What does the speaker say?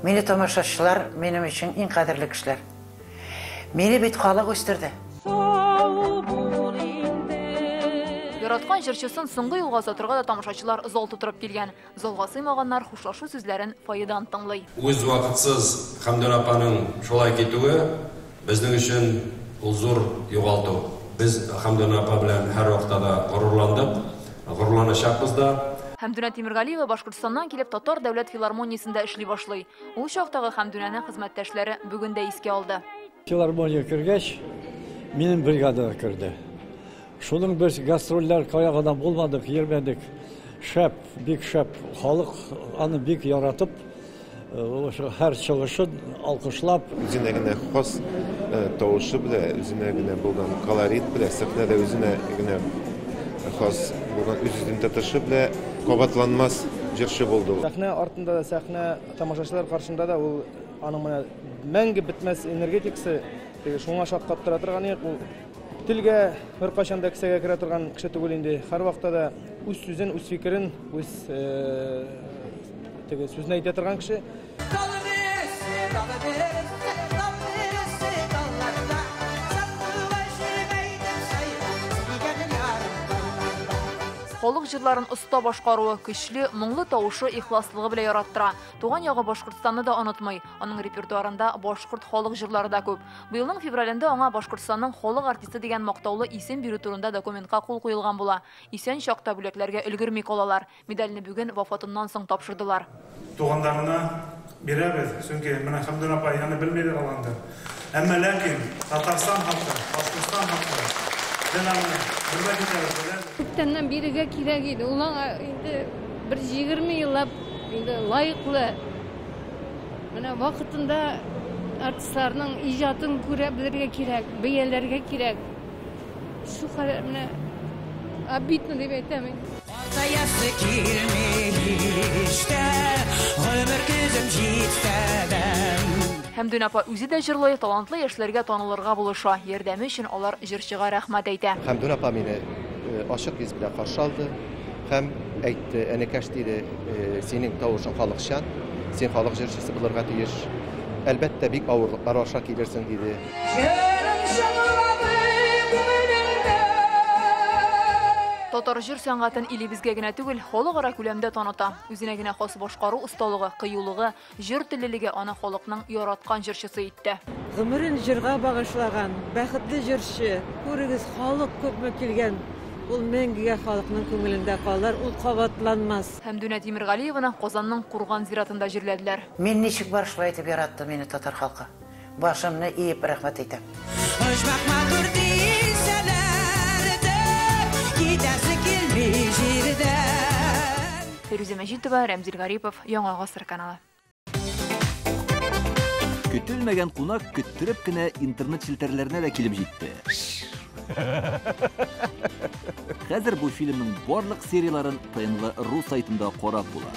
Мине тамашачылар минем өчен иң кадерле кешеләр. Мине бит халык үстерде. Яраткан җырчысын соңгы юлга озатырга да тамашачылар зал тутырып килгән. Залга сыймаганнар хушлашу сүзләрен фойедан тыңлый. Үз вакытсыз Хәмдүнә апаның шулай китүе безнең өчен ул зур югалту. Без Хәмдүнә апа белән һәрвакытта да горурландык, горурланачакбыз да. Хәмдүнә Тимергалиева Башкортстаннан килеп Татар дәүләт филармониясендә эшли башлый. Ул чактагы Хәмдүнәне хезмәттәшләре бүген дә искә алды. Филармония кергәч, минем бригадага керде. Шуның без гастрольләр кая гына булмадык, йөрмәдек. Шәп, бик шәп. Халык аны бик яратып, һәр чыгышын алкышлап. Үзенә генә хас тавышы белән, үзенә генә булган колорит белән, сәхнәдә үзенә генә хас булган үз-үзен тотышы белән кабатланмас җырчы булды ул. Сәхнә артында да, сәхнә тамашачылар каршында да ул аның менә мәңге бетмәс энергетикасы, теге шуңа шаккаттыра торган юк. Ул телгә беркайчан да кесәгә керә торган кеше түгел инде. Һәрвакытта да үз сүзен, үз фикерен, үз теге сүзен әйтә торган кеше. Халык җырларын оста башкаруы, көчле, моңлы тавышы ихласлыгы белән яраттыра. Туган ягы Башкортстанны да онытмый. Аның репертуарында башкорт халык җырлары да күп. Быелның февралендә аңа Башкортстанның халык артисты дигән мактаулы исем бирү турында документка кул куелган була. Исән чакта бүләкләргә өлгерми калалар. Медальне бүген вафатыннан соң тапшырдылар. Туганнарына бирәбез, чөнки менә Хәмдүнә апа яны белми дә калгандыр. Әмма ләкин Татарстан халкы, Башкортстан халкы без аны хөрмәт итәбез, беләбез. Күптәннән бирергә кирәк иде. Ул аңа инде бер 20 еллап инде лаеклы. Менә вакытында артистларның иҗатын күрә белергә кирәк, бәяләргә кирәк. Шу хәл менә обидно дип әйтәм инде. Картаясы килми һич тә, гомер көзем җитсә дә. Хәмдүнә апа үзе дә җырлый, талантлы яшьләргә танылырга булыша. Ярдәме өчен алар җырчыга рәхмәт әйтә. Хәмдүнә апа мине ачык йөз белән каршы алды һәм әйтте, энекәш диде, синең тавышың халыкчан, син халык җырчысы булырга тиеш. Әлбәттә, бик авырлыклар аша килерсең, диде. Татар җыр сәнгатен илебезгә генә түгел, халыкара күләмдә таныта. Үзенә генә хас башкару осталыгы, кыюлыгы, җыр теллелеге аны халыкның яраткан җырчысы итте. Гомерен җырга багышлаган бәхетле җырчы, күрегез, халык күпме килгән. Ул мәңгегә халыкның күңелендә калыр, ул кабатланмас. Хәмдүнә Тимергалиеваны Казанның Курган зиратында җирләделәр. Мин ничек бар шулай итеп яратты мине татар халкы. Башымны иеп рәхмәт әйтәм. Оҗмах матур дисәләр дә, китәсе килми җирдән. Фирүзә Мәҗитова, Рәмзил Гарипов, Яңа Гасыр каналы. Көтелмәгән кунак көттереп кенә интернет челтәрләренә дә килеп җитте. Хәзер бу фильмның барлык серияләрен ТНВ.ру сайтында карап була.